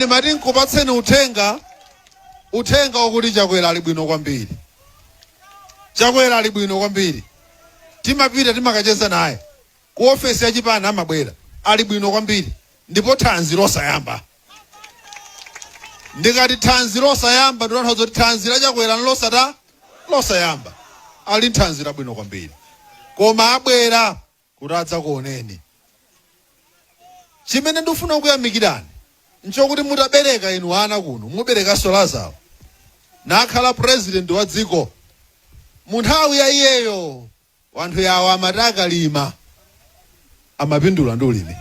Ndimati nkupatseni uthenga, uthenga wakuti Chakwera ali bwino kwambiri. Chakwera ali bwino kwambiri. Timapita timakacheza naye ku ofesi ya chipani, amabwera, ali bwino kwambiri ndipo thanzi losayamba. Ndikati thanzi losayamba, ndikutanthauza kuti thanzi la Chakwera nlosata losayamba. Ali nthanzi labwino kwambiri, koma abwera kuti adzakuoneni. Chimene ndikufuna kukuyamikirani nchokuti mutabereka inu ana kuno, muberekanso Lazaro nakhala president wa dziko. Mu nthawi ya iyeyo wanthu yawo amati akalima amapindula ndi ulimi.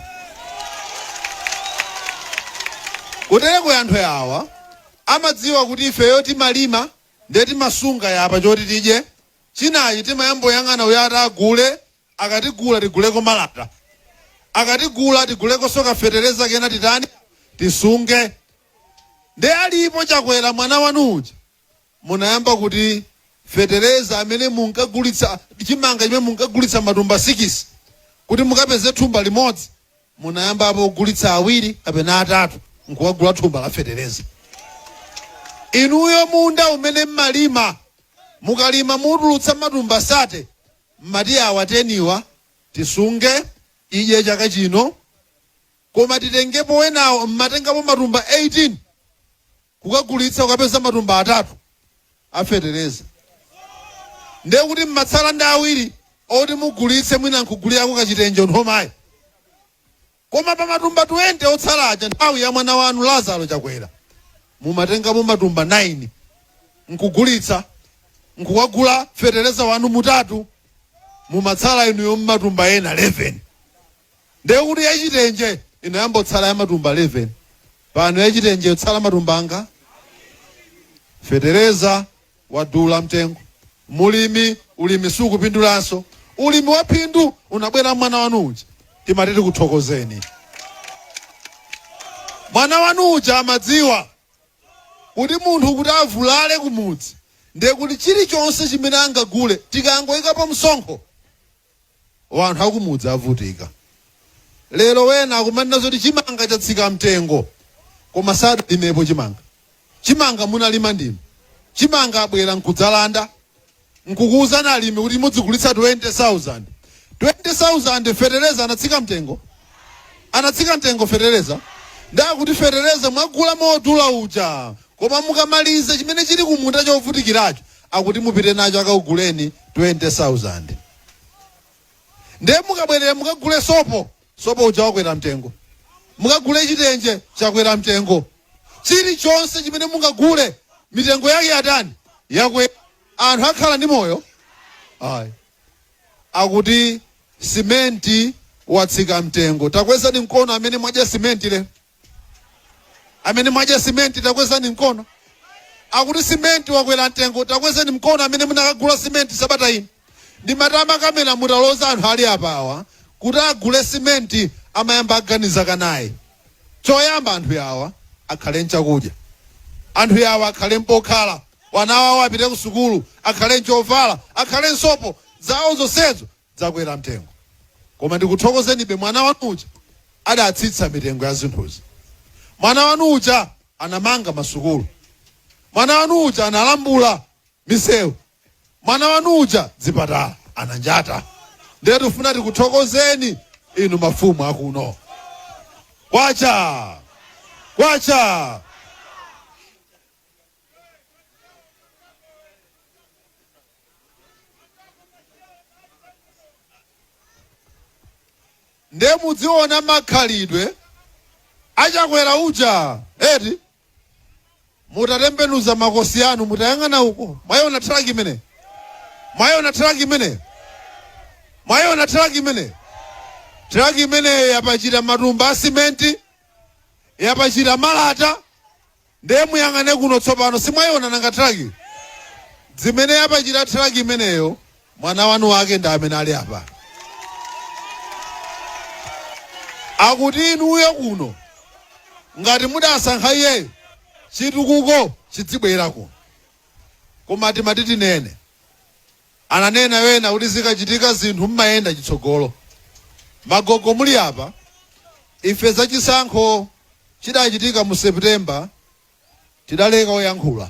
Kutereko anthu awa amadziwa kuti ifeyo timalima, ndiye timasunga yapa choti tidye, chinachi timayamboyang'ana uyo atagule, akatigula tiguleko malata, akatigula tiguleko soka fetereza kena titani tisunge. Nde alipo Chakwera mwana wanu uja, munayamba kuti fetereza amene munkagulitsa, chimanga chimene munkagulitsa matumba 6 kuti mukapeze thumba limodzi, munayambapo kugulitsa awiri kapena atatu nkukagula thumba la fetereza. Inuyo munda umene mmalima, mukalima mutulutsa matumba 30, mmati awa 10 wa tisunge idye chaka chino, koma titengepo wenawo, mmatengapo matumba 18 kukagulitsa kukapeza matumba atatu afetereza. Ndiye kuti mmatsala ndi awiri oti mugulitse, mwina nkugulirako kachitenje nthomayi. Koma pa matumba 20 otsala aja, nthawi ya mwana wanu Lazaro Chakwera, mumatengapo matumba 9 nkugulitsa nkukagula fetereza wanu mutatu, mumatsala inuyo mmatumba ena 11. Ndiye kuti yachitenje inayambotsala ya matumba 11. Pano yachitenje yotsala matumba anga? Fetereza wadula mtengo, mulimi ulimi sukupindulanso, ulimi wa phindu unabwera mwana wanu uja. Timati tikuthokozeni. Mwana wanu uja amadziwa kuti munthu kuti avulale kumudzi, ndiye kuti chilichonse chimene angagule tikangoyikapo msonkho, wanthu akumudzi avutika. Lero wena akumanena zoti chimanga chatsika mtengo, koma sadalimepo chimanga. Chimanga munalima ndinu. Chimanga abwera nkudzalanda, nkukuwuzani alimi kuti mudzigulitsa 20,000, 20,000. Fetereza anatsika mtengo? Anatsika mtengo fetereza? Ndakuti fetereza mwagula modula uja, koma mukamaliza chimene chili kumunda chovutikiracho, akuti mupite nacho akakuguleni 20,000. Ndiye mukabwerera mukagule sopo, sopo uja wakwera mtengo. Mukagule chitenje, chakwera mtengo. Chilichonse chimene mungagule mitengo yake yatani? Yakwera. Anthu akhala ndi moyo? Ayi. Akuti simenti watsika mtengo. Takwezani mkono amene mwadya simenti lero. Amene mwadya simenti, takwezani mkono. Akuti simenti wakwera mtengo. Takwezani mkono amene munakagula simenti sabata ino. Ndi matama kamera mutaloza anthu ali apawa kuti agule simenti amayamba aganiza kanayi. Choyamba anthu yawa akhale nchakudya, anthu yawa akhale mpokhala, wana wawo apite ku sukulu, akhale nchovala, akhale nsopo zawo, zonsezo zakwera mtengo. Koma ndikuthokozenibe, mwana wanu uja adatsitsa mitengo ya zinthuzi. Mwana wanu uja anamanga masukulu. Mwana wanu uja analambula misewu. Mwana wanu uja zipatala ananjata. Ndiye tifuna tikuthokozeni inu mafumu akuno. Kwacha kwacha! Ndiye mudziona makhalidwe achakwera uja eti. Mutatembenuza makosi anu, mutayang'ana uko, mwayiona truck imene? Mwayiona truck imene? Mwayiona truck imene? Truck imene yapachira matumba a simenti, yapachira malata. Ndiye muyang'ane kuno tsopano, simwayiona nanga truck zimene yapachira truck imeneyo? Mwana wanu wake ndi amene ali apa. Akuti inuyo kuno ngati mudasankha iyeyo, chitukuko chidzibwera kuno. Koma timati tinene, ananena wena kuti zikachitika zinthu mmayenda chitsogolo. Magogo muli apa, ife zachisankho. Chidachitika mu September, tidaleka oyankhula.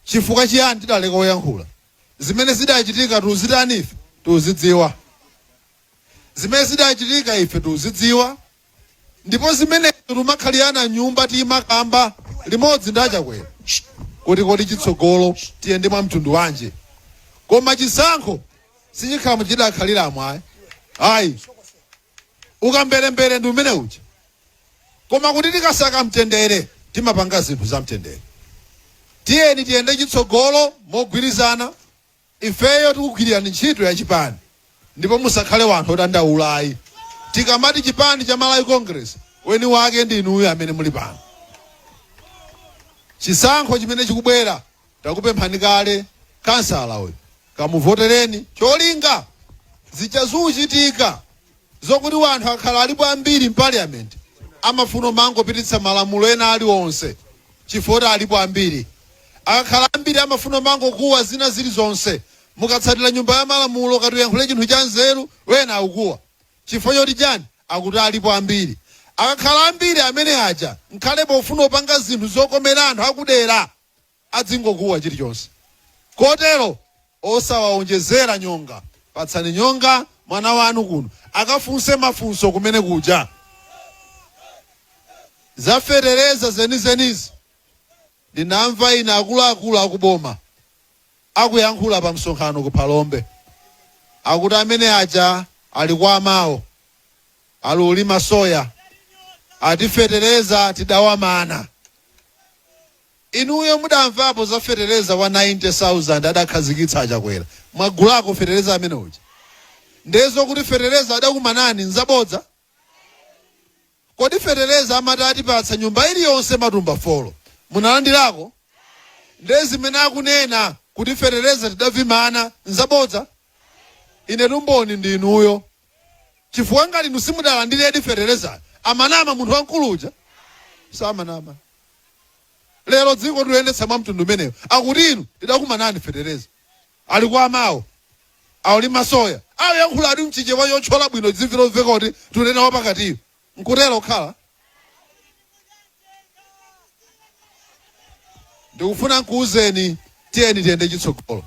Chifukwa chiyani tidaleka oyankhula? Zimene zidachitika tuzitani? Ife tuzidziwa. Zimene zidachitika ife tuzidziwa, ndipo zimene timakhalirana nyumba, timakamba limodzi ndi aChakwera kuti kodi chitsogolo tiyende mwa mtundu wanji. Koma chisankho sichikhala chidakhaliramo, ayi, ayi. Ukamberembere ndi umene uja. Koma kuti tikasaka mtendere, timapanga zinthu za mtendere. Tiyeni tiyende chitsogolo mogwirizana. Ifeyo tikugwirirani ntchito ya chipani, ndipo musakhale wanthu odandaula, ayi. Tikamati chipani cha Malawi Congress, weni wake ndi inuyo amene muli pano. Chisankho chimene chikubwera, takupemphani kale, kansala uyu kamuvotereni. Cholinga zichazuchitika zokuti wanthu akhala alipo ambiri m'parliament, amafuna mangopititsa malamulo ena aliwonse chifukwa alipo ambiri. Akakhala ambiri, amafuna mangokuwa zina zilizonse. Mukatsatira nyumba ya malamulo, kati uyankhule chinthu cha nzeru, wena akukuwa. Chifukwa choti chani? Akuti alipo ambiri. Akakhala ambiri amene aja, nkhale pofuna upanga zinthu zokomera anthu akudera, adzingokuwa chilichonse. Kotero osawawonjezera nyonga. Patsani nyonga mwana wanu kuno, akafunse mafunso kumene kuja. Zafetereza zenizenizi, ndinamva ine akuluakulu akuboma akuyankhula pa msonkhano ku Phalombe, akuti amene aja ali kwa amawo, ali ulima soya, atifetereza tidawamana. Inuyo mudamvapo za fetereza wa 90,000 adakhazikitsa aChakwera? Mwagulako fetereza amene uja? Ndezo kuti fetereza adakumanani nzabodza. Kodi fetereza amati atipatsa nyumba iliyonse matumba 4, munalandirako? Nde zimene akunena kuti fetereza tidavimana nzabodza. Ine tumboni ndi inuyo, chifukwa ngati inu simudalandiredi fetereza, amanama munthu wamkulu uja? Samanama. Lero dziko tiliyendetsa mwa mtundu umenewo. Akuti inu tidakumanani fetereza, ali kwa amawo, aulima soya, ayankhula ati mchichewa chochola bwino, dzimvera mveka kuti tunena wapakatiyo nkutero khala. Ndikufuna nkuuzeni, tiyeni tiyende chitsogolo.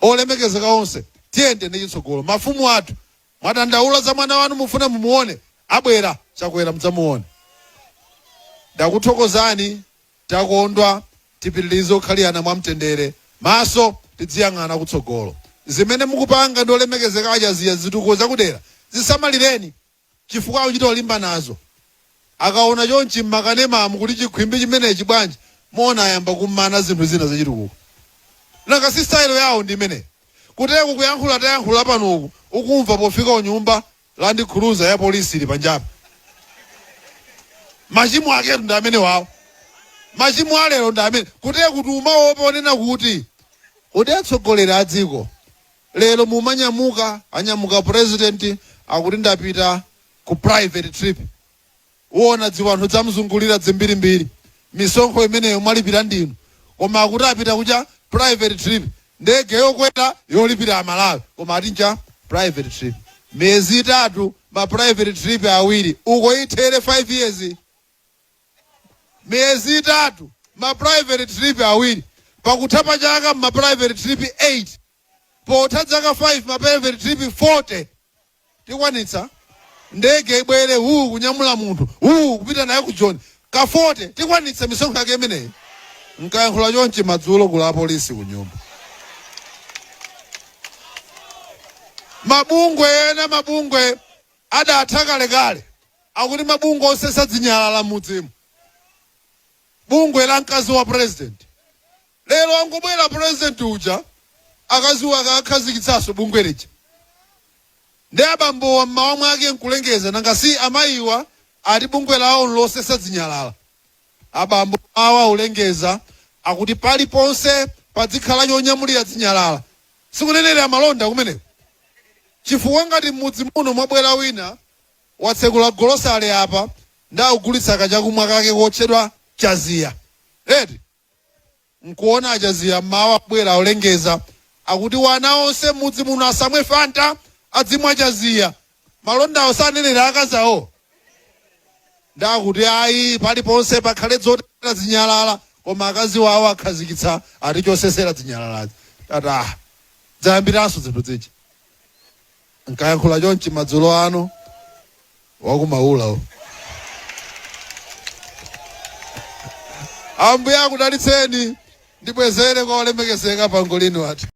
Olemekezeka onse, tiyeni tiyende chitsogolo. Mafumu athu, mwadandaula za mwana wanu, mufuna mumuone, abwera Chakwera, mudzamuone. Ndakuthokozani, takondwa. Tipitirize kukhalirana mwamtendere, maso tidziyang'ana kutsogolo. Zimene mukupanga ndi olemekezeka achaziya, zitukuko zakudera zisamalireni, chifukwa akuchita olimba nazo. Akaona chonchi mmakanemamu kuti chikhwimbi chimenechi bwanji, mona ayamba kumana zinthu zina zachitukuko. Nanga si style yawo ndi imeneyi? Kuteko kuyankhula tayankhula panoku, ukumva pofika unyumba Land Cruiser ya polisi ili panjapa. Machimo aketu ndi amene wawo, machimo alero ndi amene kuteko kuti umaopa onena kuti kodi atsogoleri a dziko lero mumanyamuka, anyamuka president, akuti ndapita ku private trip, uona dziwo anthu dzamzungulira dzimbirimbiri. Misonkho imeneyo mwalipira ndinu, koma akuti apita kucha private trip, ndege yokwera yolipira Amalawi, koma ati ncha private trip. Miyezi 3, ma private trip awiri. Uko ithere 5 years, miyezi 3, ma private trip awiri. Pakutha pa chaka, ma private trip 8. Potha zaka 5, ma private trip 40. Tikwanitsa? Ndege ibwere huu kunyamula munthu huu kupita naye ku John ka 40, tikwanitsa misonkho yake imeneyi? Nkayankhula chonchi madzulo, kula apolisi ku nyumba. Mabungwe ena, mabungwe adatha kalekale, akuti mabungwe osesa dzinyalala mudzimu, bungwe la mkazi wa president. Lero angobwera president uja, akaziwo akakhazikitsanso bungwe lija ndi abambowa. Mmawa mwake nkulengeza, nanga si amayiwa ati bungwe lawo losesa dzinyalala? Abambo awa ulengeza, akuti paliponse padzikhala chonyamulira dzinyalala. Sikunenera malonda kumeneko, chifukwa ngati m'mudzi muno mwabwera wina watsekula golosale apa, ndakugulitsa kachakumwa kake kotchedwa Chaziya, eti? Nkuona aChaziya mmawa abwera, aulengeza, akuti wana onse m'mudzi muno asamwe Fanta, adzimwa Chaziya. Malondawo sanenera akazawo? Ndakuti ayi, paliponse pakhale zotera zinyalala, koma akazi wawo akhazikitsa ati chosesera zinyalalazi. Tata, ah, dzayambiranso zinthu zija. Nkayankhula chonchi madzulo ano, wakumaulawo. Ambuye akudalitseni. Ndibwezere kwa olemekezeka pangolini wathu.